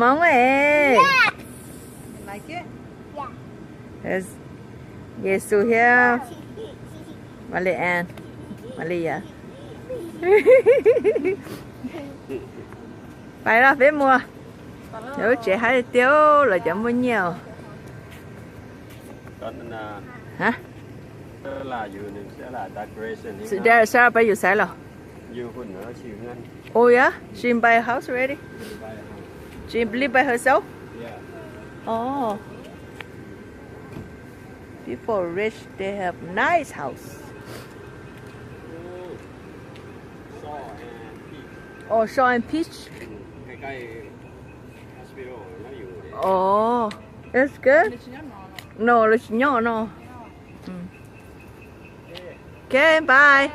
Hmoob es. Yes. Yes. Yes, Yexus thiab Mali An, Mali Yas. Pais los peb mus. Lawv lub tsev haib tiag, lawv cov muaj nyiaj. Hah? Sara pab yus xaiv los? Oh yeah, she buy a house already. She live by herself. Oh, people rich, they have nice house. Oh, Shaw and Peach. Oh, it's good. No, lawv tsis nyob no. Okay, bye.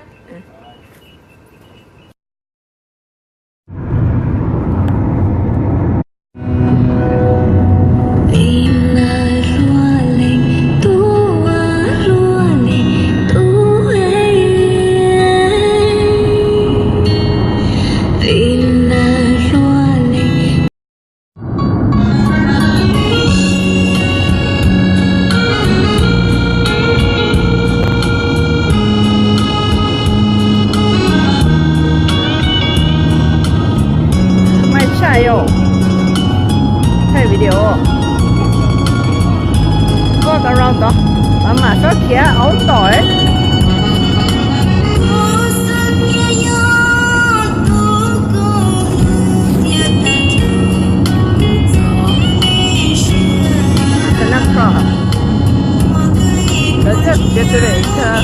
Maj tshaj yom, thaij video. Koj tau rau tod, mam mam txhob khiav aub tom. Yesterday, uh,